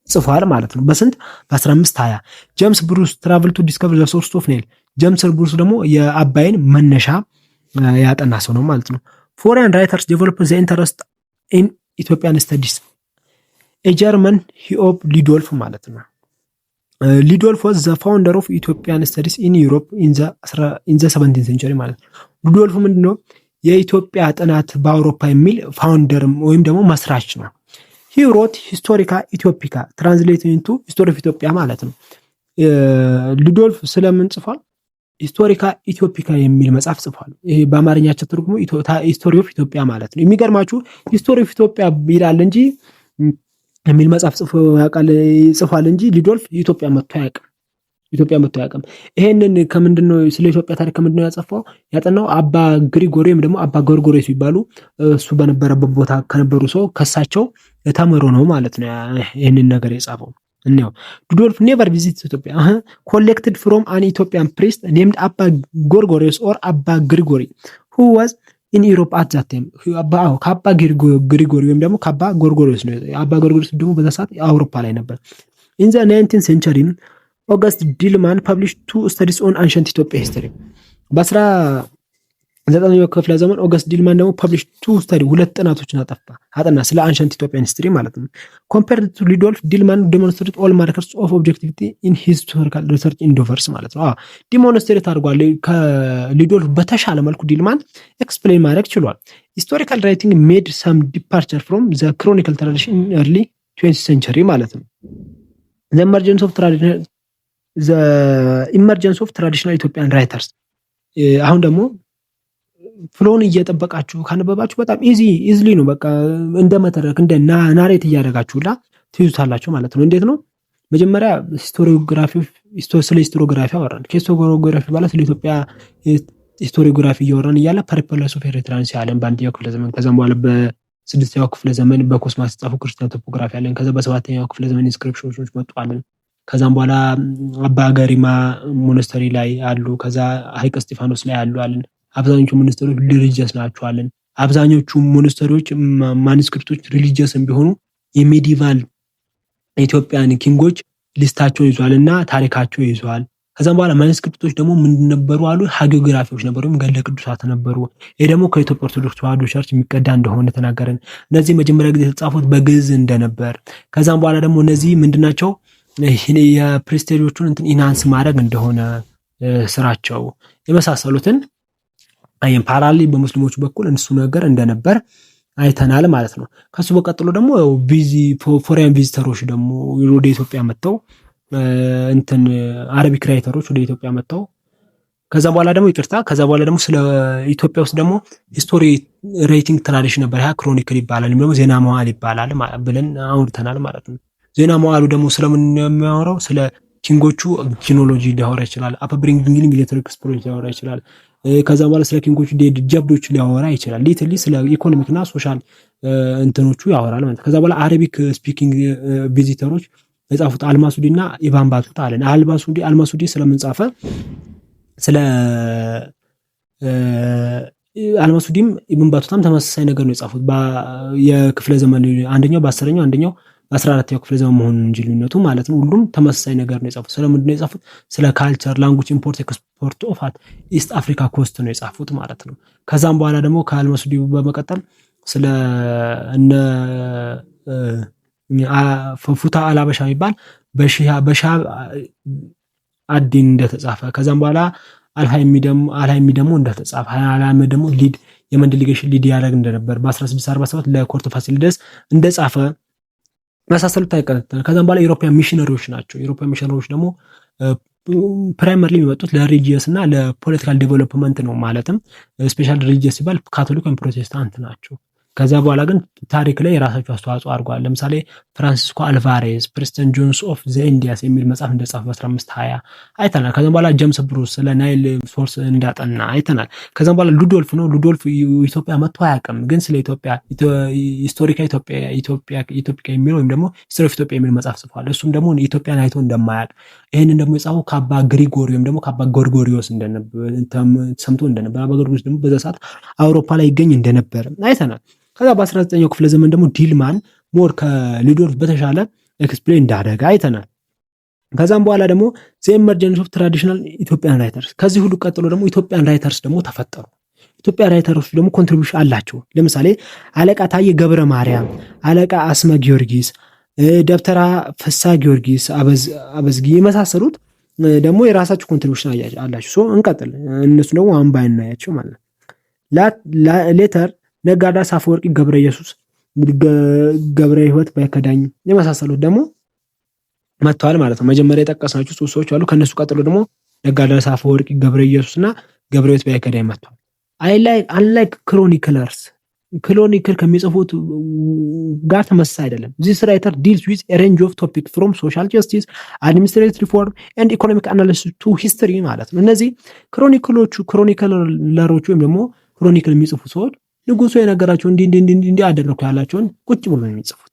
ጽፏል ማለት ነው። በስንት? በ1520። James Bruce travel to discover the source of Nile። ጄምስ ብሩስ ደግሞ የአባይን መነሻ ያጠና ሰው ነው ማለት ነው። Foreign writers develop the interest in Ethiopian studies፣ የጀርመን ሂኦብ ሉዶልፍ ማለት ነው። Ludolf was the founder of Ethiopian studies in Europe in the 17 century ማለት ነው። ሉዶልፍ ምንድን ነው? የኢትዮጵያ ጥናት በአውሮፓ የሚል founder ወይም ደግሞ መስራች ነው። He wrote Historia Aethiopica, translate into History of Ethiopia ማለት ነው። ሉዶልፍ ስለምን ጽፏል? Historia Aethiopica የሚል መጽሐፍ ጽፏል። ይሄ በአማርኛቸው ትርጉሙ History of Ethiopia ማለት ነው። የሚገርማችሁ History of Ethiopia ይላል እንጂ፣ የሚል መጽሐፍ ጽፏል እንጂ ሉዶልፍ ኢትዮጵያ መጥቶ አያውቅም። ኢትዮጵያ መጥቶ አያውቅም። ይሄንን ከምንድን ነው፣ ስለ ኢትዮጵያ ታሪክ ከምንድን ነው ያጸፋው ያጠናው? አባ ግሪጎሪ ወይም ደግሞ አባ ጎርጎርዮስ የሚባሉ እሱ በነበረበት ቦታ ከነበሩ ሰው ከሳቸው ተምሮ ነው ማለት ነው ይህንን ነገር የጻፈው። እንየው። Ludolf never visit Ethiopia, collected from an Ethiopian priest named አባ ጎርጎርዮስ or አባ ግሪጎሪ who was in Europe at that time። ከአባ ግሪጎሪ ወይም ደግሞ ከአባ ጎርጎርዮስ ነው። አባ ጎርጎርዮስ ደግሞ በዛ ሰዓት አውሮፓ ላይ ነበር። In the 19th century, August Dillmann publish two studies on ancient Ethiopia history። በ19ኛው ክፍለ ዘመን ኦገስት ዲልማን ደግሞ publish two study፣ ሁለት ጥናቶችን አጠና ስለ ancient Ethiopian history ማለት ነው። Compared to Ludolf, Dillmann demonstrate all markers of objectivity in historical research endeavors ማለት ነው። Demonstrate አድርጓል። ከሉዶልፍ በተሻለ መልኩ ዲልማን explain ማድረግ ችሏል። Historical writing made some departure from the chronicle tradition in early 20 century ማለት ነው። The emergence of traditional Ethiopian writers። አሁን ደግሞ flow ን እየጠበቃችሁ ካነበባችሁ በጣም easily ነው። በቃ እንደ መተረክ፣ እንደ narrate እያደረጋችሁላ ትይዙታላችሁ ማለት ነው። እንዴት ነው? መጀመሪያ historiography፣ ስለ historiography አወራን። ከ historiography በኋላ ስለ ኢትዮጵያ historiography እያወራን እያለ Periplus of Erythraean Sea አለን በአንደኛው ክፍለ ዘመን። ከዛም በኋላ በስድስተኛው ክፍለ ዘመን በኮስማስ የተጻፉ Christian Topography አለን። ከዛ በሰባተኛው ክፍለ ዘመን inscription ኦች መጡ አለን። ከዛም በኋላ አባ ገሪማ monastery ላይ አሉ። ከዛ ሀይቀ እስጢፋኖስ ላይ አሉ አለን። አብዛኞቹ monastery ዎች religious ናቸው አለን። አብዛኞቹ monastery ዎች manuscript ኦች religious ም ቢሆኑ የ medieval Ethiopian king ኦች list ኣቸው ይዟል እና ታሪካቸው ይዟል። ከዛም በኋላ manuscript ኦች ደግሞ ምንድን ነበሩ አሉ? Hagiography ዎች ነበሩ ወይም ገድለ ቅዱሳት ነበሩ። ይህ ደግሞ ከኢትዮጵያ ኦርቶዶክስ ተዋሕዶ church የሚቀዳ እንደሆነ ተናገርን። እነዚህ መጀመሪያ ጊዜ የተጻፉት በግዕዝ እንደነበር፣ ከዛም በኋላ ደግሞ እነዚህ ምንድናቸው፣ የ priesthood ኦቹን እንትን enhance ማድረግ እንደሆነ ስራቸው የመሳሰሉትን አየን። Parallelly በሙስሊሞቹ በኩል እሱ ነገር እንደነበር አይተናል ማለት ነው። ከሱ በቀጥሎ ደግሞ foreign visitor ኦች ደግሞ ወደ ኢትዮጵያ መጥተው እንትን Arabic writer ኦች ወደ ኢትዮጵያ መጥተው፣ ከዛ በኋላ ደግሞ፣ ይቅርታ፣ ከዛ በኋላ ደግሞ ስለ ኢትዮጵያ ውስጥ ደግሞ history writing tradition ነበር። ያ chronicle ይባላል ወይም ደግሞ ዜና መዋዕል ይባላል ብለን አውርተናል ማለት ነው። ዜና መዋዕሉ ደግሞ ስለምን የሚያወራው? ስለ king ኦቹ genealogy ሊያወራ ይችላል። Upbringing፣ military exploit ሊያወራ ይችላል። ከዛ በኋላ ስለ king ኦቹ ጀብዶች ሊያወራ ይችላል። Literally ስለ economic እና social እንትኖቹ ያወራል ማለት። ከዛ በኋላ Arabic speaking visitor ኦች የጻፉት አልማሱዲ እና ኢብን ባቱታ አለን። አልማሱዲ ስለምን ጻፈ? ስለ አልማሱዲም ኢብን ባቱታም ተመሳሳይ ነገር ነው የጻፉት። የክፍለ ዘመን አንደኛው በ10ኛው፣ አንደኛው በ14ኛው ክፍለ ዘመን መሆኑን እንጂ ልዩነቱ ማለት ነው። ሁሉም ተመሳሳይ ነገር ነው የጻፉት። ስለምንድን ነው የጻፉት? ስለ culture፣ language፣ import export of East Africa coast ነው የጻፉት ማለት ነው። ከዛም በኋላ ደግሞ ከአልማሱዲ በመቀጠል ስለ እነ ፉቱህ አልሀበሻ የሚባል በሺሃብ አዲን እንደተጻፈ፣ ከዛም በኋላ አልሃይሚ ደግሞ እንደተጻፈ፣ አልሃይሚ ደግሞ lead የመን delegation lead ያደረግ እንደነበር፣ በ1647 ለ court ፋሲለደስ እንደጻፈ መሳሰሉት አይቀጥል። ከዛም በኋላ European missionary ዎች ናቸው። European missionary ዎች ደግሞ Primarily የሚመጡት ለ religious እና ለ political development ነው። ማለትም special religious ሲባል ካቶሊክ ወይም ፕሮቴስታንት ናቸው። ከዛ በኋላ ግን ታሪክ ላይ የራሳቸው አስተዋጽኦ አድርገዋል። ለምሳሌ ፍራንሲስኮ አልቫሬዝ Prester John of the Indies የሚል መጽሐፍ እንደጻፈ በ1520 አይተናል። ከዛም በኋላ ጀምስ ብሩስ ስለ ናይል source እንዳጠና አይተናል። ከዛም በኋላ ሉዶልፍ ነው። ሉዶልፍ ኢትዮጵያ መጥቶ አያውቅም፣ ግን ስለ ኢትዮጵያ Historia ኢትዮጵያ ኢትዮጵያ የሚል ወይም ደግሞ History of Ethiopia የሚል መጽሐፍ ጽፏል። እሱም ደግሞ ኢትዮጵያን አይቶ እንደማያውቅ፣ ይህንን ደግሞ የጻፈው ከአባ ግሪጎሪ ወይም ደግሞ ከአባ ጎርጎሪዮስ ሰምቶ እንደነበር፣ አባ ጎርጎሪዮስ ደግሞ በዛ ሰዓት አውሮፓ ላይ ይገኝ እንደነበር አይተናል። ከዛ በ19ኛው ክፍለ ዘመን ደግሞ ዲልማን more ከሉዶልፍ በተሻለ explain እንዳደረገ አይተናል። ከዛም በኋላ ደግሞ the emergence of traditional Ethiopian writers፣ ከዚህ ሁሉ ቀጥሎ ደግሞ Ethiopian writers ደግሞ ተፈጠሩ። ኢትዮጵያ writer ኦች ደግሞ contribution አላቸው። ለምሳሌ አለቃ ታዬ ገብረ ማርያም፣ አለቃ አጽመ ጊዮርጊስ፣ ደብተራ ፍስሐ ጊዮርጊስ አበዝጊ የመሳሰሉት ደግሞ የራሳቸው contribution አላቸው። So እንቀጥል። እነሱ ደግሞ one by እናያቸው ማለት ነው። Later ነጋድራስ አፈወርቂ ገብረ ኢየሱስ፣ ገብረ ሕይወት ባይከዳኝ የመሳሰሉት ደግሞ መጥተዋል ማለት ነው። መጀመሪያ የጠቀስናቸው ሶስት ሰዎች አሉ። ከእነሱ ቀጥሎ ደግሞ ነጋድራስ አፈወርቂ ገብረ ኢየሱስ እና ገብረ ሕይወት ባይከዳኝ መጥተዋል። Unlike chroniclers፣ chronicle ከሚጽፉት ጋር ተመሳሳይ አይደለም። This writer deals with range of topic from social justice, administrative reform and economic analysis to history ማለት ነው። እነዚህ chronicle ኦቹ chronicler ኦቹ ወይም ደግሞ chronicle የሚጽፉ ሰዎች ንጉሱ የነገራቸው እንዲህ እንዲህ እንዲህ እንዲህ አደረኩ ያላቸውን ቁጭ ብሎ ነው የሚጽፉት።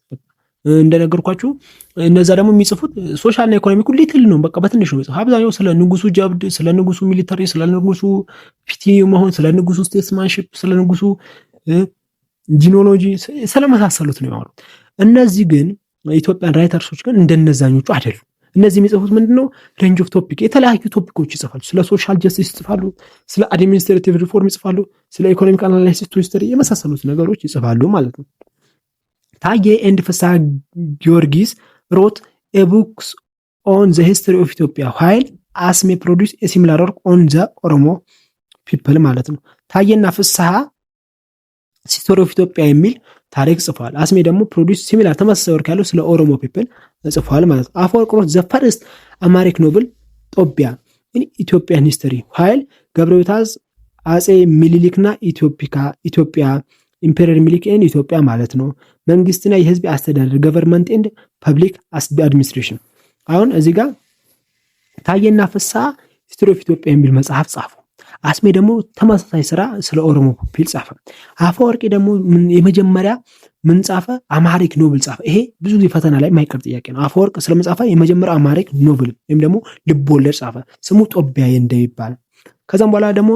እንደነገርኳችሁ እነዛ ደግሞ የሚጽፉት social እና economic ኡ little ነው፣ በቃ በትንሽ ነው የሚጽፉት። አብዛኛው ስለ ንጉሱ ጀብድ፣ ስለ ንጉሱ military፣ ስለ ንጉሱ petty መሆን፣ ስለ ንጉሱ statesmanship፣ ስለ ንጉሱ genealogy ስለመሳሰሉት ነው የሚያወሩት። እነዚህ ግን Ethiopian writers ኦች ግን እንደነዛኞቹ አይደሉም። እነዚህ የሚጽፉት ምንድነው? Range of topic፣ የተለያዩ topic ኦች ይጽፋሉ። ስለ social justice ይጽፋሉ፣ ስለ administrative reform ይጽፋሉ፣ ስለ economic analysis to history የመሳሰሉት ነገሮች ይጽፋሉ ማለት ነው። ታዬ and ፍስሐ ጊዮርጊስ wrote a books on the history of Ethiopia, while አጽሜ produce a similar work on the Oromo people ማለት ነው። ታዬና ፍስሐ History of Ethiopia የሚል ታሪክ ጽፏል። አጽሜ ደግሞ produce similar ተመሳሳይ work ያለው ስለ ኦሮሞ people ጽፏል ማለት ነው። አፈወርቅ wrote the first Amharic novel ጦቢያ in Ethiopian history, while ገብረሕይወት አጼ ሚኒሊክና ኢትዮጵያ፣ Emperor ሚኒሊክ and Ethiopia ማለት ነው። መንግስትና የህዝብ አስተዳደር፣ government and public administration። አሁን እዚህ ጋር ታዬና ፍስሐ History of Ethiopia የሚል መጽሐፍ ጻፉ። አጽሜ ደግሞ ተመሳሳይ ስራ ስለ ኦሮሞ people ጻፈ። አፈወርቂ ደግሞ የመጀመሪያ ምን ጻፈ? Amharic novel ጻፈ። ይሄ ብዙ ጊዜ ፈተና ላይ የማይቀር ጥያቄ ነው። አፈወርቅ ስለመጻፈ የመጀመሪያ Amharic novel ወይም ደግሞ ልቦለድ ጻፈ። ስሙ ጦቢያ እንደሚባል። ከዛም በኋላ ደግሞ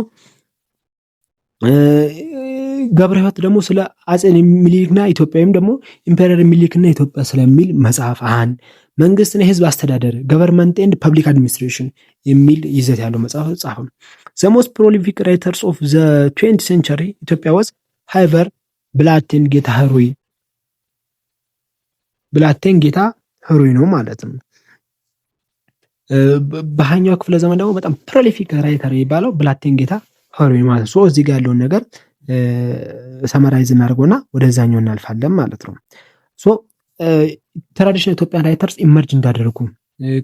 ገብረ ሕይወት ደግሞ ስለ አጼ ሚኒሊክና ኢትዮጵያ ወይም ደግሞ Emperor ሚኒሊክና ኢትዮጵያ ስለሚል መጽሐፍ አንድ መንግስትና የህዝብ አስተዳደር፣ government and public administration የሚል ይዘት ያለው መጽሐፍ ጻፈ። The most prolific writers of the 20th century Ethiopia was, however, ብላቴን ጌታ ህሩይ። ብላቴን ጌታ ህሩይ ነው ማለት ነው። በሃያኛው ክፍለ ዘመን ደግሞ በጣም prolific writer የሚባለው ብላቴን ጌታ ህሩይ ማለት ነው። እዚህ ጋር ያለውን ነገር summarize እናደርገውና ወደዛኛው እናልፋለን ማለት ነው። So traditional Ethiopian writers emerge እንዳደረጉ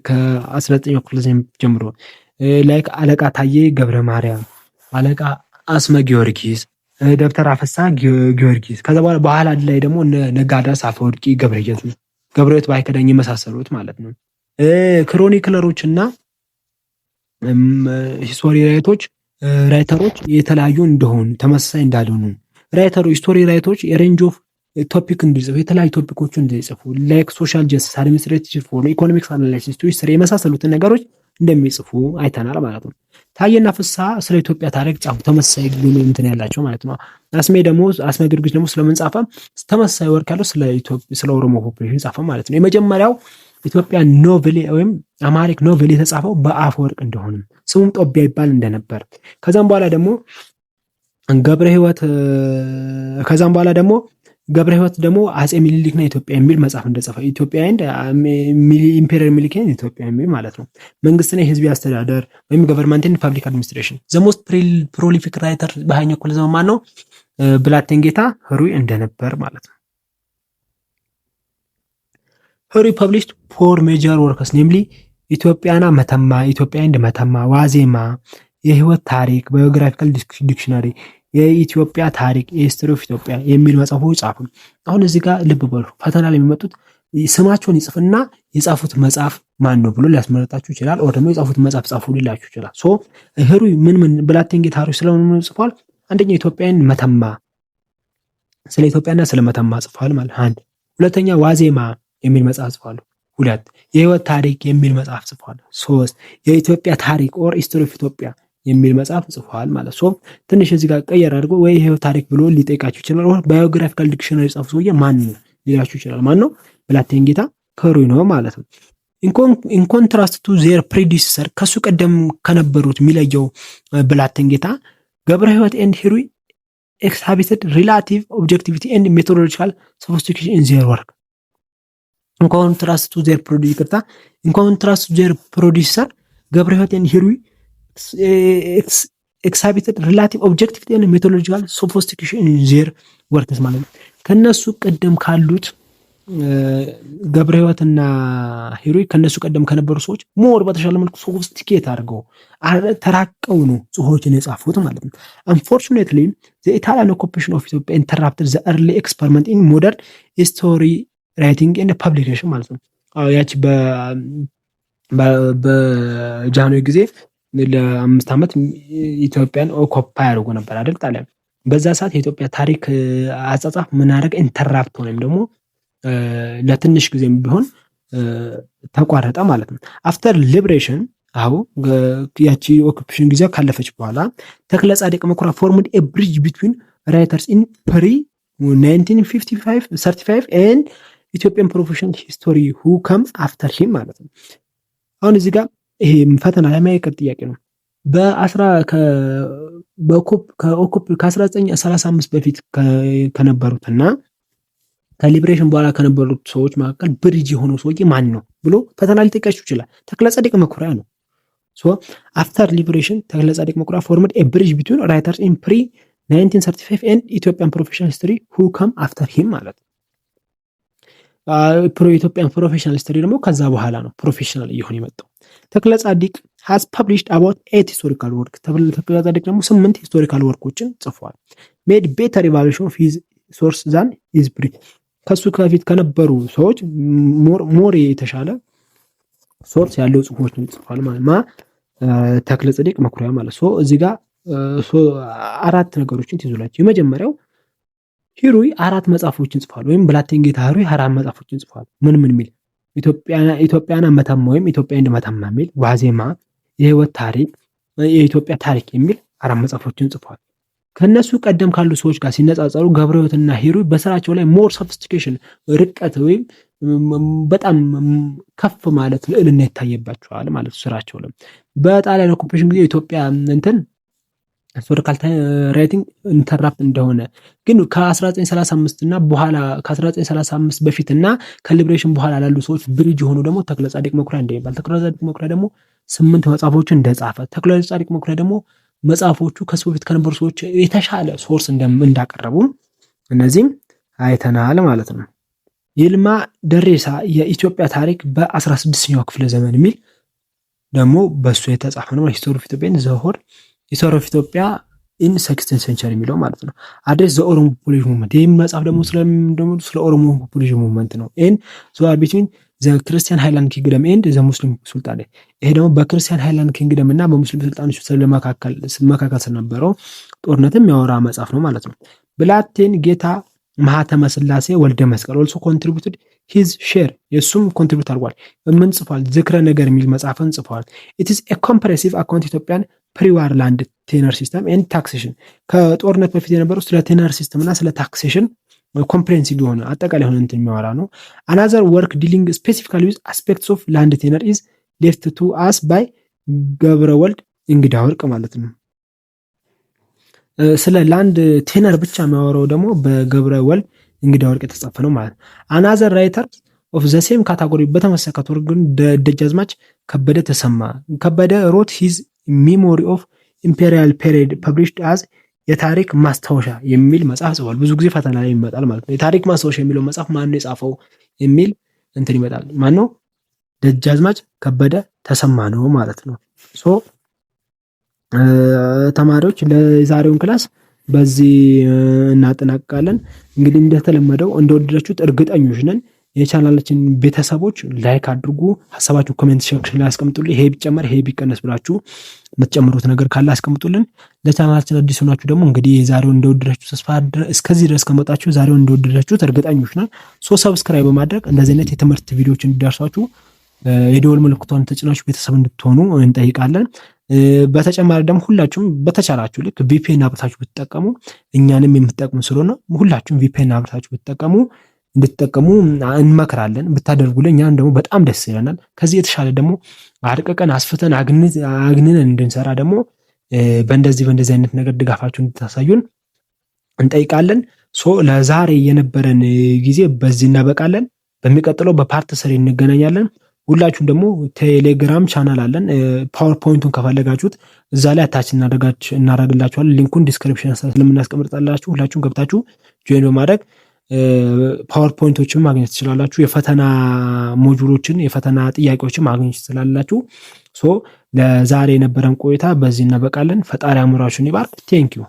ከ19ኛው ክፍለ ዘመን ጀምሮ like አለቃ ታዬ ገብረ ማርያም፣ አለቃ አጽመ ጊዮርጊስ፣ ደብተራ ፍስሐ ጊዮርጊስ፣ ከዛ በኋላ በኋላ ላይ ደግሞ ነጋድራስ አፈወርቂ ገብረ ኢየሱስ፣ ገብረ ሕይወት ባይከዳኝ የመሳሰሉት ማለት ነው። Chronicler ኦች እና history writer ኦች የተለያዩ እንደሆኑ፣ ተመሳሳይ እንዳልሆኑ፣ writer ኦች history writer ኦች የ range of topic እንዲጽፉ፣ የተለያዩ topic ኦችን እንዲጽፉ like social justice፣ administrative reform፣ economics analysis፣ history የመሳሰሉትን ነገሮች እንደሚጽፉ አይተናል ማለት ነው። ታዬና ፍስሐ ስለ ኢትዮጵያ ታሪክ ጻፉ። ተመሳሳይ እንትን ያላቸው ማለት ነው። አጽሜ ደግሞ፣ አጽመ ጊዮርጊስ ደግሞ ስለምን ጻፈ? ተመሳሳይ work ያለው ስለ ኦሮሞ population ጻፈ ማለት ነው። የመጀመሪያው ኢትዮጵያ novel ወይም Amharic novel የተጻፈው በአፈወርቅ እንደሆነ፣ ስሙም ጦቢያ ይባል እንደነበር፣ ከዛም በኋላ ደግሞ ገብረ ሕይወት ደግሞ አጼ ሚኒሊክና ኢትዮጵያ የሚል መጽሐፍ እንደጻፈ፣ Ethiopia and Emperor ሚኒሊክ ኢትዮጵያ የሚል ማለት ነው። መንግስትና የህዝብ አስተዳደር ወይም government and public administration። The most prolific writer በሃያኛው ክፍለ ዘመን ማን ነው? ብላቴን ጌታ ህሩይ እንደነበር ማለት ነው። ህሩይ published four major works, namely ኢትዮጵያና መተማ፣ ኢትዮጵያ and መተማ፣ ዋዜማ፣ የህይወት ታሪክ፣ biographical dictionary፣ የኢትዮጵያ ታሪክ፣ የ history of Ethiopia የሚል መጽሐፎች ጻፉ። አሁን እዚህ ጋር ልብ በሉ። ፈተና ላይ የሚመጡት ስማቸውን ይጽፍና የጻፉት መጽሐፍ ማን ነው ብሎ ሊያስመረጣችሁ ይችላል። Or ደግሞ የጻፉት መጽሐፍ ጻፉ ሊላችሁ ይችላል። So ህሩይ ምን ምን ብላቴን ጌታ ህሩይ ስለምን ጽፏል? አንደኛ ኢትዮጵያን መተማ፣ ስለ ኢትዮጵያና ስለ መተማ ጽፏል ማለት አንድ። ሁለተኛ ዋዜማ የሚል መጽሐፍ ጽፏል። ሁለት፣ የህይወት ታሪክ የሚል መጽሐፍ ጽፏል። ሶስት፣ የኢትዮጵያ ታሪክ or history of Ethiopia የሚል መጽሐፍ ጽፏል ማለት። So ትንሽ እዚህ ጋር ቀየር አድርጎ ወይ የህይወት ታሪክ ብሎ ሊጠይቃችሁ ይችላል። Or biographical dictionary የጻፉ ሰውዬ ማን ነው ሊላችሁ ይችላል። ማን ነው? ብላቴን ጌታ ህሩይ ነው ማለት ነው። In contrast to their predecessor፣ ከሱ ቀደም ከነበሩት የሚለየው ብላቴን ጌታ ገብረ ህይወት and ህሩይ exhibited relative objectivity and methodological sophistication in their work። In contrast to their ይቅርታ፣ in contrast to their predecessor፣ ገብረ ህይወት and ህሩይ exhibited relative objectivity and methodological sophistication in their works ማለት ነው። ከነሱ ቀደም ካሉት ገብረ ህይወትና ሂሩይ ከነሱ ቀደም ከነበሩ ሰዎች more በተሻለ መልኩ sophisticate አድርገው ተራቀው ነው ጽሁፎችን የጻፉት ማለት ነው። Unfortunately, the Italian occupation of Ethiopia interrupted the early experiment in modern history writing and publication ማለት ነው። ያቺ በጃንሆይ ጊዜ ለ5 ዓመት ኢትዮጵያን occupy አድርጎ ነበር አይደል ጣሊያን። በዛ ሰዓት የኢትዮጵያ ታሪክ አጻጻፍ ምን አደረገ? Interrupt ወይም ደግሞ ለትንሽ ጊዜም ቢሆን ተቋረጠ ማለት ነው። After liberation፣ አሁ ያቺ occupation ጊዜ ካለፈች በኋላ፣ ተክለ ጻድቅ መኩሪያ formed a bridge between writers in pre 1955 35 and Ethiopian professional history who came after him ማለት ነው። አሁን እዚህ ጋር ይሄ ፈተና ላይ የማይቀር ጥያቄ ነው። በአስራ ከ1935 በፊት ከነበሩትና ከ liberation በኋላ ከነበሩት ሰዎች መካከል bridge የሆነው ሰውዬ ማን ነው ብሎ ፈተና ሊጠይቃችሁ ይችላል። ተክለ ጻድቅ መኩሪያ ነው። So after liberation ተክለ ጻድቅ መኩሪያ formed a bridge between writers in pre 1935 and Ethiopian professional history who came after him ማለት ነው። Ethiopian professional history ደግሞ ከዛ በኋላ ነው professional እየሆነ የመጣው። ተክለ ጻዲቅ has published about eight historical work። ተክለ ጻዲቅ ደግሞ ስምንት historical work ኦችን ጽፏል። Made better evaluation of his source than his pre ከሱ ከፊት ከነበሩ ሰዎች more የተሻለ source ያለው ጽሁፎችን ጽፏል ማለት ማ ተክለ ጻዲቅ መኩሪያ ማለት። So እዚህ ጋር አራት ነገሮችን ትይዙላችሁ። የመጀመሪያው ሂሩይ አራት መጽሐፎችን ጽፏል፣ ወይም ብላቴን ጌታ ሂሩይ አራት መጽሐፎችን ጽፏል። ምን ምን የሚል? ኢትዮጵያና መተማ ወይም ኢትዮጵያ and መተማ የሚል፣ ዋዜማ፣ የህይወት ታሪክ፣ የኢትዮጵያ ታሪክ የሚል አራት መጽሐፎችን ጽፏል። ከነሱ ቀደም ካሉ ሰዎች ጋር ሲነጻጸሩ ገብረ ሕይወትና ሂሩይ በስራቸው ላይ more sophistication፣ ርቀት ወይም በጣም ከፍ ማለት ልዕልና ይታየባቸዋል ማለት ስራቸው ላይ። በጣሊያን occupation ጊዜ ኢትዮጵያ እንትን historical writing interrupt እንደሆነ ግን ከ1935 እና በኋላ፣ ከ1935 በፊት እና ከ liberation በኋላ ላሉ ሰዎች bridge የሆኑ ደግሞ ተክለ ጻዲቅ መኩሪያ እንደሚባል፣ ተክለ ጻዲቅ መኩሪያ ደግሞ ስምንት መጽሐፎችን እንደጻፈ፣ ተክለ ጻዲቅ መኩሪያ ደግሞ መጽሐፎቹ ከሱ በፊት ከነበሩ ሰዎች የተሻለ source እንዳቀረቡ እነዚህም አይተናል ማለት ነው። ይልማ ደሬሳ የኢትዮጵያ ታሪክ በ16ኛው ክፍለ ዘመን የሚል ደግሞ በእሱ የተጻፈ ነው። History of Ethiopia the whole history of Ethiopia in 16th century የሚለው ማለት ነው። Address the Oromo population movement፣ ይህም መጽሐፍ ደግሞ ስለ ኦሮሞ population movement ነው። And the war between the Christian highland kingdom and the Muslim sultanate። ይሄ ደግሞ በ Christian highland kingdom እና በሙስሊም ሱልጣኖች መካከል ስለነበረው ጦርነትም የሚያወራ መጽሐፍ ነው ማለት ነው። ብላቴን ጌታ ማህተመ ስላሴ ወልደ መስቀል also contributed his share፣ የእሱም contribute አድርጓል። ምን ጽፏል? ዝክረ ነገር የሚል መጽሐፍን ጽፏል። It's a comprehensive account Ethiopian prewar land tenure system and taxation። ከጦርነት በፊት የነበረው ስለ tenure system እና ስለ taxation comprehensive የሆነ አጠቃላይ የሆነ እንትን የሚያወራ ነው። Another work dealing specifically with aspects of land tenure is left to us by ገብረ ወልድ እንግዳ ወርቅ ማለት ነው። ስለ land tenure ብቻ የሚያወራው ደግሞ በገብረ ወልድ እንግዳ ወርቅ የተጻፈ ነው ማለት ነው። Another writer of the same category፣ በተመሳሳይ category ግን ደጃዝማች ከበደ ተሰማ ከበደ wrote his memory of imperial period published as የታሪክ ማስታወሻ የሚል መጽሐፍ ጽፏል። ብዙ ጊዜ ፈተና ላይ ይመጣል ማለት ነው። የታሪክ ማስታወሻ የሚለው መጽሐፍ ማን ነው የጻፈው የሚል እንትን ይመጣል። ማን ነው? ደጃዝማች ከበደ ተሰማ ነው ማለት ነው። So ተማሪዎች፣ ለዛሬውን class በዚህ እናጠናቅቃለን። እንግዲህ እንደተለመደው እንደወደዳችሁት እርግጠኞች ነን። የቻናላችን ቤተሰቦች like አድርጉ፣ ሀሳባችሁ comment section ላይ አስቀምጡልን። ይሄ ቢጨመር፣ ይሄ ቢቀነስ ብላችሁ የምትጨምሩት ነገር ካለ አስቀምጡልን። ለቻናላችን አዲስ ሆናችሁ ደግሞ እንግዲህ የዛሬውን እንደወደዳችሁ ተስፋ፣ እስከዚህ ድረስ ከመጣችሁ ዛሬውን እንደወደዳችሁት እርግጠኞች ነን። So subscribe በማድረግ እንደዚህ አይነት የትምህርት ቪዲዮዎች እንዲደርሷችሁ የደወል ምልክቷን ተጭናችሁ ቤተሰብ እንድትሆኑ እንጠይቃለን። በተጨማሪ ደግሞ ሁላችሁም በተቻላችሁ ልክ VPN አብርታችሁ ብትጠቀሙ እኛንም የምትጠቅሙ ስለሆነ ሁላችሁም VPN አብርታችሁ ብትጠቀሙ እንድትጠቀሙ እንመክራለን። ብታደርጉልን እኛን ደግሞ በጣም ደስ ይለናል። ከዚህ የተሻለ ደግሞ አርቅቀን፣ አስፍተን፣ አግንነን እንድንሰራ ደግሞ በእንደዚህ አይነት ነገር ድጋፋችሁ እንድታሳዩን እንጠይቃለን። So ለዛሬ የነበረን ጊዜ በዚህ እናበቃለን። በሚቀጥለው በ part 3 እንገናኛለን። ሁላችሁም ደግሞ ቴሌግራም ቻናል አለን። PowerPoint ኡን ከፈለጋችሁት እዛ ላይ attach እናደርግላችኋለን። Link ኡን description ስለምናስቀምጥላችሁ ሁላችሁም ገብታችሁ join በማድረግ PowerPoint ኦችን ማግኘት ትችላላችሁ። የፈተና module ኦችን፣ የፈተና ጥያቄዎችን ማግኘት ትችላላችሁ። So ለዛሬ የነበረን ቆይታ በዚህ እናበቃለን። ፈጣሪ አእምሯችሁን ይባርክ። Thank you.